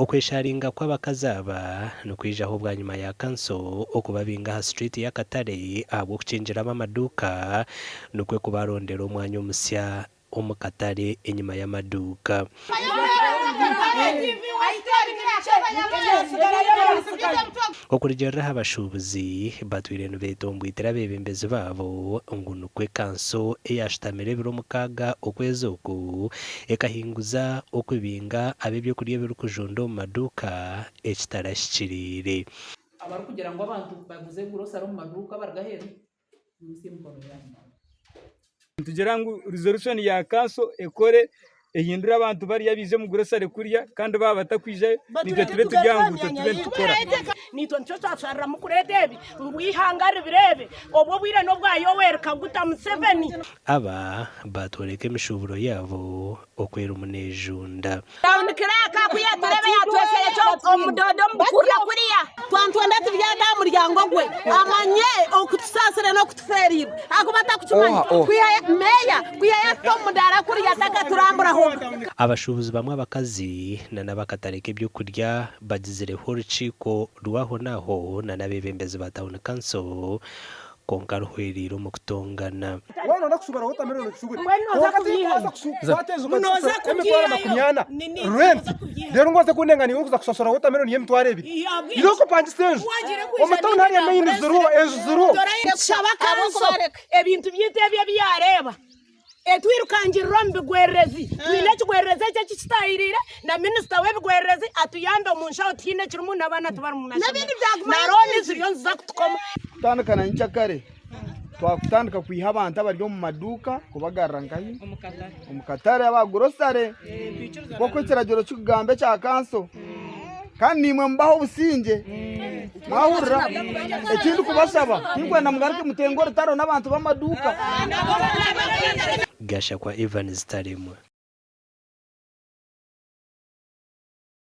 Okwesharinga kw'abakazi aba nikwijaho bwanyima ya kanso okubabinga aha situriiti y'akatare ahabw'okukingiramu amaduuka nikwo kubarondera omwanya omusya omu katare enyima y'amaduuka. Okurugiirira aha bashuubuzi, batwire nibeetombwitira abeebembezi baabo ngu nikwo kanso eyaashutamire ebiro mukaaga okwezi oku ekahinguza okubinga ab'ebyokurya ebirikujunda omu maduuka ekitarahikiriire. Abarikugira ngu abantu baguze gurosare omu maduuka abaruga aheeru, mwimutsye emikono yaanyu. Nitugira ngu resolution ya kanso ekore ehindure abantu bariya baije omu grocery kurya kandi baaba batakwijayo naitwe tube turi aha nguuto tube nitukora. Naitwe nikyo twashariramu kureeta ebi ngu eihanga ribireebe obu obwire n'obwa Yoweri Kaguta Museveni. Aba baatworeka emishuuburo yaabo oku erimu neejunda. Town Clerk ku yaatureeba yaatwesherekye omudodo omu bukurura kuriya. Twantwenda tubyate aha muryango gwe amanye okutusaasira n'okutufeereirwe ahakuba atakukimanya. Kwiha meeya kwiha yaatuta omu mudaara kuriya takaturamburahoga. Abashuubuzi bamwe abakazi na n'abakatare k'ebyokurya bagizireho orukiiko rw'aho n'aho na n'abeebembezi ba tauni kanso kwonka ruhwereire omu kutongana. Waaba nooyenda kushubura wotameloni ogishubure kwonka tinkubaasa kukwata enju nkagishashura emitwaro 40 rent reero ngu oze kundenga niiwe orikuza kushashura wotameloni y'emitwaro ebiri. Iwe okupangisa enju omu tawuni hariya main ziriho enju ziriho. Nitushaba kanso ebintu byaitu ebi ebi yaareeba etwirukangirire omu bigwererezi. Twine ekigwererezi eki ekikitahiriire na minisita w'ebigwererezi atuyambe omu nshaho tihaine ekirimu n'abaana tibari mu mashomero na looni ziriyo niziza kutukoma. Kutandika na nyenkyakare twakutandika kwiha abantu abari omu maduuka kubagarura nkahi? Omu katare aba gurosare nk'oku ekiragiro kirikugamba ekya kanso. Kandi naimwe mubahe obusingye mwahurira? Eki ndikubashaba tinkwenda mugaruke mutenge orutaro n'abantu b'amaduuka. Gashakwa Evans Taremwa.